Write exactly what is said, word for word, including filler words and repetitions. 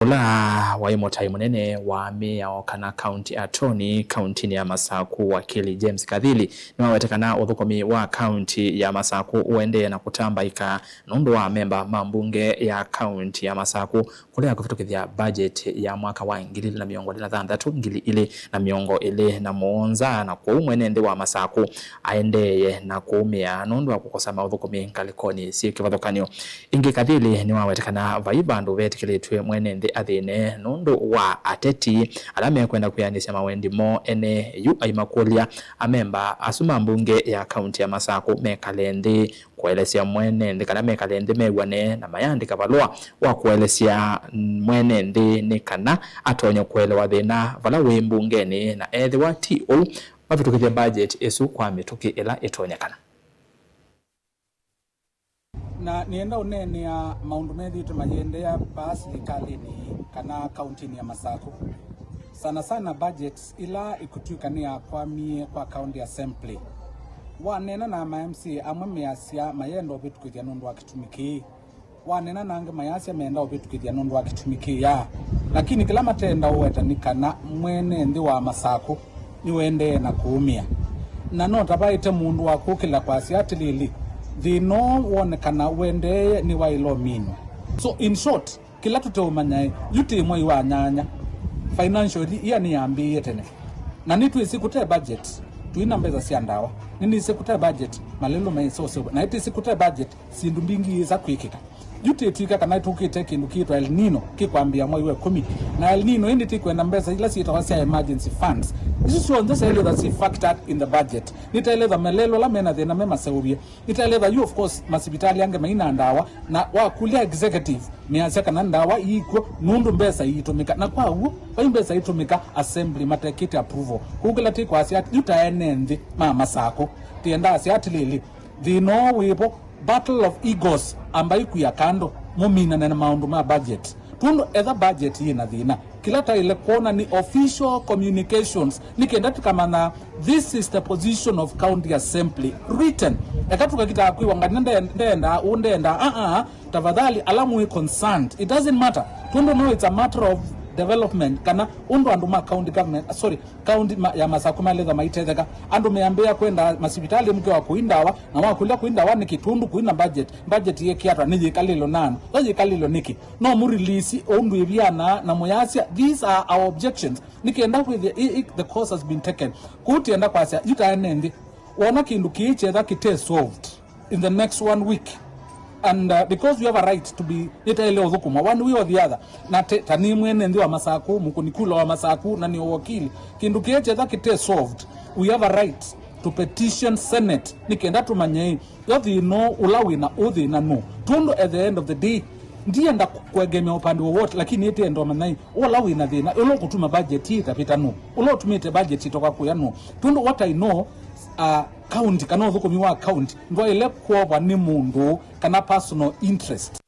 Ũla waĩ mũtai mũnene wa mĩao kana county attorney kauntinĩ ya Masaku, wakili James Kathili, nĩwawete kana ũthũkũmi wa kaunti ya Masaku ũendee na kũtambaĩka nũndũ wa amemba ma mbunge ya kaunti ya Masaku kũlea kũvĩtũkĩthya budget ya mwaka wa ngili ili na mĩongo ĩlĩ na thanthatũ, ngili ili na mĩongo ĩlĩ na mũonza, na kwoou mwene nthĩ wa Masaku aendee na kũũmĩa nũndũ wa kũkosa maũthũkũmi ngalĩkonĩ syĩ kĩvathũkany'o. Ĩngĩ, Kathili nĩwawete kana vai vandũ vetĩkĩlĩtw'e mwene nthĩ athĩne nũndũ wa ateti ala mekwenda kwĩanĩsya mawendi moo ene. Yu aimakũlya amemba asu ma mbunge ya kaunti ya Masaku mekale nthĩ kũelesya mwene nthĩ kana mekale nthĩ mew'ane na mayandĩka valũa wa kũelesya mwene nthĩ nĩ kana atonye kũelewa thĩna vala wĩ mbungenĩ, na ethĩwa ti ũu, mavĩtũkĩthye budget ĩsu kwa mĩtũkĩ ĩla ĩtonyekana. Na nĩenda ũneenea maũndũ methĩĩtwe mayĩendeea vaa silikalĩnĩ kana kauntinĩ ya Masaku, sana sana budgets ila ikũtw'ĩka nĩyakwamie kwa county assembly. Waneena na ma M C A amwe measya mayenda ũvĩtũkĩthya nũndũ wa kĩtumi kĩĩ. Waneena na angĩ mayasya menda ũvĩtũkĩthya nũndũ wa kĩtumi kĩĩ. Lakini kĩla matenda ũweta nĩ kana mwene nthĩ wa Masaku nĩũendee na kũũmĩa. Na no tavaĩte mũndũ wa kũkĩla kwasya atĩlĩlĩ, thĩna ũũ wonekana ũendee nĩwaĩle ũminwa. So in short, kĩla tũteũmanyae, yu tĩ mwei wa nyanya, financial year nĩyambĩĩe tene. Na nĩtwĩsĩ kũte budget, tũina mbesa sya ndawa. Nĩnĩsĩ kũte budget, malelũ maĩsosew'a. Na nĩtwĩsĩ kũte budget, syĩndũ mbingĩ iyĩsa kwĩkĩka. Yu tĩtw'ĩka kana tũkĩte kĩndũ kĩĩtwa El Nino kĩkwambĩĩa mwai wa ĩkũmi. Na El Nino ĩndĩ tĩkwenda mbesa ila syĩtawa sya emergency funds. Isu syonthe syaĩlĩtha si factored in the budget. Nĩtaĩlĩtha malelũ ala mena thĩna me maseũvye. Nĩtaĩlĩtha yu, of course, masivitalĩ angĩ maina ndawa, na wakũlya executive, measya kana ndawa iikw'o nũndũ mbesa iitũmĩka. Na kwa w'o, vai mbesa itũmĩka, assembly matekĩte approval. Kũu kĩla tĩkwasya yu ta ene nthĩ ma Masakũ, tĩendaasya atĩlĩlĩ, thĩna ũũ wĩvo, battle of egos, ambai kwia kando, mũminane na maũndũ ma budget. Twondũ etha budget yĩ na thĩna, kĩla taĩle kwona nĩ official communications, nĩ kenda tũkamanya this is the position of county assembly written. Eka tũkakitaa kwĩwa ngania nde-, ndendaa ũũ ndendaa, aa, tafadhali, ala mwĩ concerned, it doesn't matter. Twondũ no it's a matter of development, kana ũndũ andũ ma county government, sorry, kaunti ma-, ya Masakũ maĩlĩtha maitetheka. Andũ meambĩĩa kwenda masivitalĩ mũkĩwa kũi ndawa, na wakũlya kũi ndawa nĩkĩ? Twondũ kũi na budget. Budget yĩkĩatwa nĩ yĩkalĩlo na andũ. Yo yĩkalĩlo nĩkĩ? No mũrelease ũndũ ĩvianaa na mũyasya, these are our objections. Nĩ kenda kwĩthĩa i, i, the course has been taken. Kũu tienda kwasya, yu ta ene nthĩ, wona kĩndũ kĩĩ kyetha kĩte solved in the next one week. And, uh, because you have a right to be, nĩtaĩle ũthũkũma one way or the other. Na te, ta nĩ mwene nthĩ wa Masakũ, mũkũni kula wa Masakũ, na nĩ wakili. Kĩndũ kĩĩ kyetha kĩte solved, we have a right to petition Senate, nĩ kenda tũmanye yo thĩna ũla wĩna ũthĩna nũ. Twondũ at the end of the day, ndienda kũ-, kũegemea ũpande wowote, lakini nĩtĩenda ũmanya ũla wĩna thĩna, ũla ũkũtuma budget ĩtavĩta nũ, ũla ũtumĩte budget ĩtoka kũya nũ. Twondũ what I know, uh, county, kana ũthũkũmi wa county, ndwaĩle kwovwa nĩ mũndũ kana personal interest.